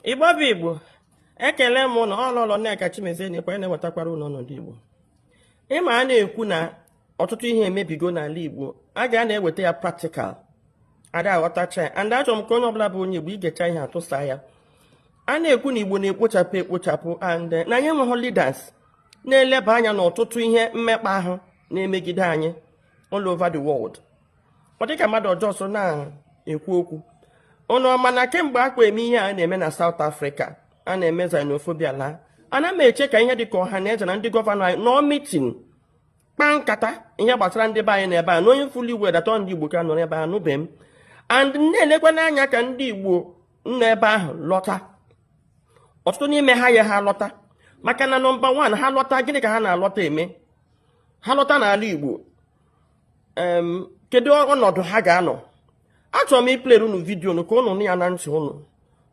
Igbo bụ Igbo, ekele m na ọlọlọ Nneka Chimezie na-ekwe na-ewetakwara ụnụ ọnọdụ Igbo. Ịma a na-ekwu na ọtụtụ ihe emebigo n'ala Igbo, a ga na-eweta ya practical, ada aghọtacha ya. And achọrọ m ka onye ọbụla bụ onye Igbo igecha ihe atụsa ya. A na-ekwu na Igbo na-ekpochapụ ekpochapụ and na anyị enweghị leaders na-eleba anya n'ọtụtụ ihe mmekpa ahụ na-emegide anyị all over the world. Ọ dịka mmadụ ọjọọ so na-ekwu okwu ụnụ ọma na kemgbe akwa eme ihe a na-eme na South Africa, a na-eme xenophobia laa. Ana m eche ka ihe dịka ọha na eze na ndị governor anyị nọọ meeting, kpaa nkata ihe gbasara ndị be anyị n'ebe a, na onye fụlụ igwe datọ ndị Igbo ka nọ n'ebe a nụbe m. And na-elekwa n'anya ka ndị Igbo nọ ebe ahụ lọta. Ọtụtụ n'ime ha ya ha lọta, maka na number one, ha lọta, gịnị ka ha na-alọta eme? Ha lọta n'ala Igbo, kedu ọnọdụ ha ga-anọ? Achọrọ m iplayere unu video ka unu nụ ya na ntị unu,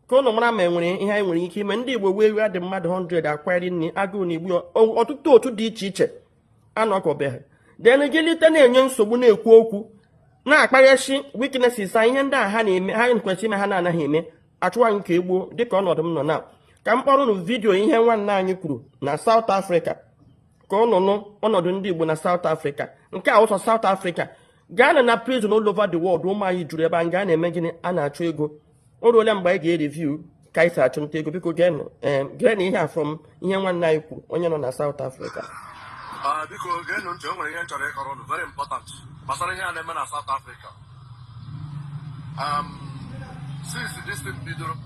ka unu mara ma e nwere ihe anyị nwere ike ime. Ndị Igbo wee ewu dị mmadụ 100 akwanyere nri agụụ na igbu. Ọtụtụ otu dị iche iche anọkọbeghị. Then gị lite na-enye nsogbu, na-ekwu okwu, na-akpaghasị weaknesses a, ihe ndị a ha na-eme, ha kwesịrị ime, ha na-anaghị eme, achụwa nke egbuo. Dịka ọnọdụ m nọ na ka m kpọrọ unu video ihe nwanne anyị kwuru na South Africa, ka ụnụ nụ ọnọdụ ndị Igbo na South Africa. Nke a ụsọ South Africa gaa na prison all over the world. Ụmụ anyị juru ebe anyị gaa na-eme gịnị? A na-achụ ego. O ruola mgbe anyị ga-ereview ka anyị si achụnta ego. Biko geenụ ihe a from ihe nwanne anyị kwuru, onye nọ na South Africa. Biko geenụ ntị, o nwere ihe m chọrọ ịkọrọ unu, very important, gbasara ihe a na-eme na South Africa. Since this thing bidoro,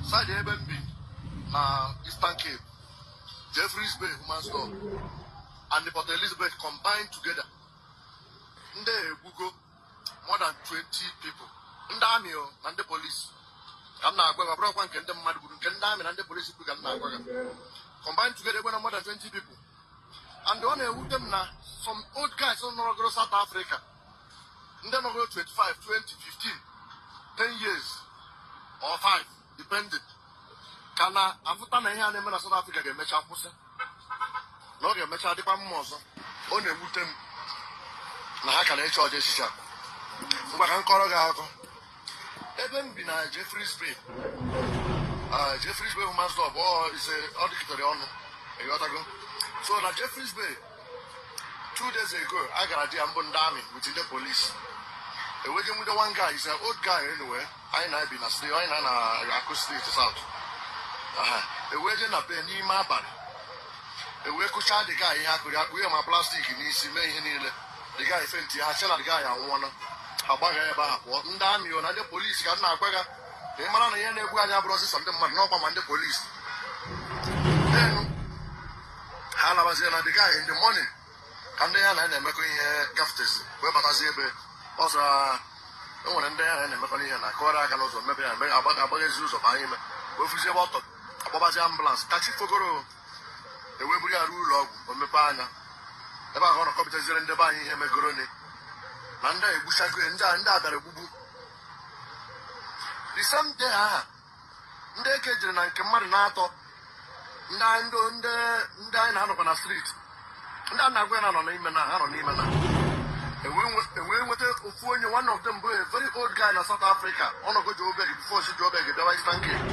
side ebe m bi na Eastern Cape, Jeffreys Bay, Humansdorp and the Port Elizabeth combined together, ndị egbugo more than 20 people. Ndị army o na ndị police ka m na-agwa gị, ọ bụrụkwa nke ndị mmadụ gburu, nke ndị army na ndị police gburu ka m na-agwa gị. Combined together, egbe na more than 20 people. And ọ na-ewute m na some old guys nọrọgoro South Africa, ndị nọgoro 25, 20, 15, 10 years or 5 depending, ka na afụta na ihe a na-eme na South Africa ga-emecha kwụsị, na ọ ga-emecha dịkwa mma ọzọ. Ọ na-ewute m na ha ka na-eche ọjọọ echiche a. Ngwa, ka m kọrọ gị akụkọ ebe m bi na Jeffreys Bay. Jeffreys Bay, Humansdorp, ọ ise ọ dịkịtara ọnụ, ịghọtago? So na Jeffreys Bay, 2 days ago, a gara di ya mbụ, ndị army with ndị police eweje nwude one guy. Is an old guy anyway. Anyị na-ebi na street, anyị na akụ street south. Aha, eweje na be n'ime abalị, ewee kụchaa the guy ihe akụrị akpụ ihe ma plastic n'isi, mee ihe niile. The guy faint, ha che na the guy anwụọla. Ha gbagha ebe ahụ pụọ. Ndị army o na ndị police ka m na-agwa ga, ka ị mara na ihe na-egbu anyị abụrụ ọsịsọ ndị mmadụ n'ọkwa ma ndị police. Then ha labazie na the guy in the morning, ka ndị ya na ya na-emekọ ihe gafetezi wee batazie ebe ọzọ. E nwere ndị ya na ya na-emekọ ihe na akọrọ aka n'ụzọ mebe ya agbaghezi ụzọ ma anyị ime wee fụzie ebe ọtọ, akpọbazi ambulance ka chi fogoro, ewee buru ya ruo ụlọ ọgwụ. O mepee anya ebe ahụ, ọ nọkọpụtaziere ndị be anyị ihe megoroni na ndị a egbuchago ya, ndị a bịara egbugbu. The same day ahụ, ndị eke jere na nke mmadụ na-atọ, ndị anyị ndị anyị na-anọkwa na street, ndị a na-agwa ya na nọ n'ime na ha nọ n'ime na ewee nweta ofu onye. One of them bụ a very old guy na South Africa. Ọ nọgo Joburg before si Joburg bịawa Eastern Cape.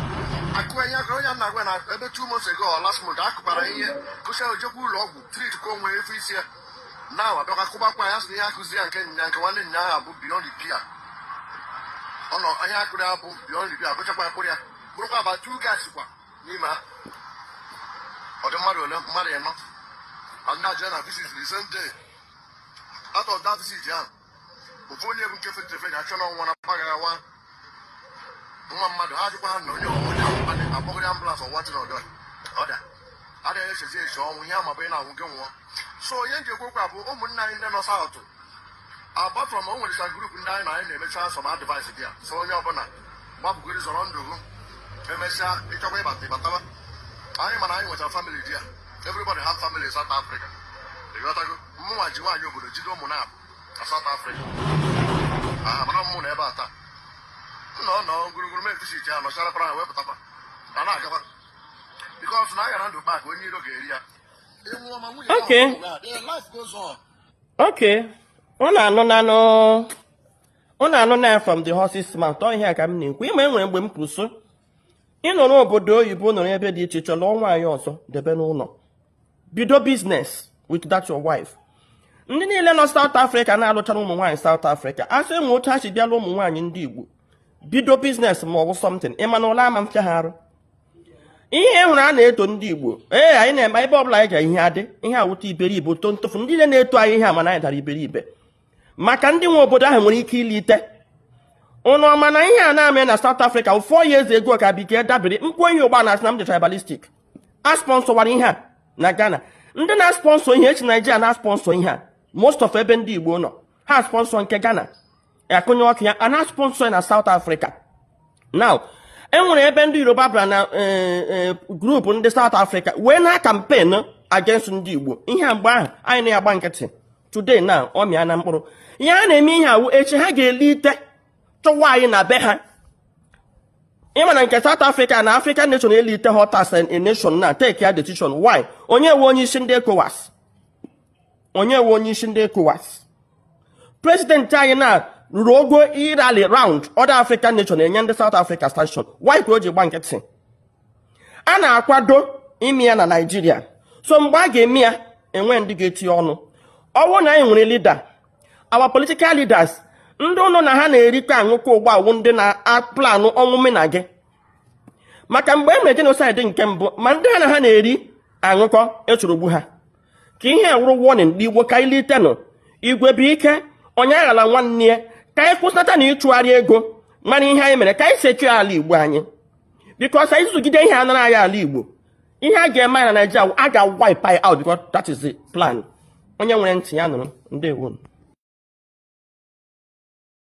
Akụ ihe aka onye a na-agwa na ebe 2 months ago or last month, akụkpara ihe kụcha, ojekwa ụlọ ọgwụ treat ka o nwee efu isi ya na abịakwa kụbakwa ya. Sị na ihe akụzi ya nke nya nke nwanne nya ahụ bụ beyond repair. Ọ nọ ihe akụrụ ya bụ beyond repair, kụchakwa ya, kpụrụ ya, bụrụkwa about two guys kwa n'ime ha. Ọ dị mmadụ ole? Mmadụ ịnọ. And ndị jere na visit the same day. Out of that visit ahụ, ofu onye bụ nke fetere fetere achọ na ọnwa na mpaghara nwa nwa mmadụ ha jụkwa ha na onye onye ahụ akpọgoro ambulance ọwa na ọdọ ọda adịghị echezi eche ọnwụ ihe ama bụ ị na-anwụ gị nwụọ. So onye nji ekwu okwu a bụ ụmụnne anyị ndị nọ South. Apart from o nwere some group ndị anyị na anyị na-emecha some advice dị ya, so onye ọbụla gbapụgoro zọrọ ndụ gị, emesịa ịchọkwa ịbata, ịbataba anyị. Mana anyị nwechara family dị ya. Everybody have family in South Africa, ịghọtago? Mụnwa ji nwaanyị obodo, jide ụmụ na na South Africa. Aha mana mụ na ebe a taa nọ nọ gburugburu mee visit ya, nọcharakwara ha, wepụtakwa na na-agakwa, because na aghara ndụ kpak, onye iro ga-eri ya. Ịnwụọ ma nwunye ya ahụ ya, the life goes on. Okay, ọ na-anụ nanụ, ọ na-anụ na from the horse's mouth. Ọ ihe a ka m na-ekwu. Ịma enwere mgbe m kwuru so Ị nọ n'obodo oyibo, nọrọ ebe dị iche iche, lụọ nwaanyị ọzọ, debe n'ụlọ, bido business with that your wife. Ndị niile nọ South Africa na-alụchara ụmụ nwaanyị South Africa, asị enwe otu ha si bịala ụmụ nwaanyị ndị Igbo bido business ma ọ bụ something, ịma na ụlọ ama mfịa ha arụ. Ihe ị hụrụ a na-eto ndị Igbo, ee, anyị na-eme ebe ọbụla anyị ga ihe adị ihe awụta iberibe ụtọ ntụfu. Ndị niile na-eto anyị ihe a, mana anyị dara iberibe maka ndị nwe obodo ahụ nwere ike ilite ụnụ ọma na ihe a na-ame na South Africa 4 years ago ka bike dabere mkpu ihe ụgba na asị na m dị tribalistic. A sponsorwara ihe a na Ghana. Ndị na-sponsor ihe echi Naijiria na-sponsor ihe a, most of ebe ndị Igbo nọ, ha sponsor nke Ghana, akụnye ọkụ ya, a na-sponsor ya na South Africa. Now enwere ebe ndị Yoruba bịara na group ndị South Africa wee na campaign against ndị Igbo. Ihe a mgbe ahụ anyị na-agba nkịtị. Today now ọ mịa na mkpụrụ. Ihe a na-eme ihe awụ echi ha ga-elite chụwa anyị na be ha. Ịma na nke South Africa na African nation elite hot as a nation na take ya decision. Why? Onye we onye isi ndị ECOWAS? Onye we onye isi ndị ECOWAS? President anyị na ruru ogo irally round other African nation enye ndị South Africa sanction. Why ka o ji gba nkịtị? A na-akwado ime ya na Nigeria. So mgbe a ga-eme ya, enwe ndị ga-etinye ọnụ. Ọwụ na anyị nwere leader, our political leaders, ndị ụnụ na ha na-erikọ aṅụkọ ụgbọ awụ ndị na-aplanụ ọnwụ na gị. Maka mgbe e mere genocide nke mbụ, ma ndị ha na ha na-eri aṅụkọ echọrọ ogbu ha. Ka ihe a wụrụ warning ndị Igbo, ka anyị litenụ igwe bụ ike, onye aghala nwanne ya, ka anyị kwụsịnata na ịchụgharị ego mara ihe anyị mere, ka anyị secure ala Igbo anyị, because anyị zụgide ihe anara anyị ala Igbo. Ihe a ga-eme anyị na Naịjirịa, a ga-wipe anyị out, because that is the plan. Onye nwere ntị ya nụrụ. Ndewo.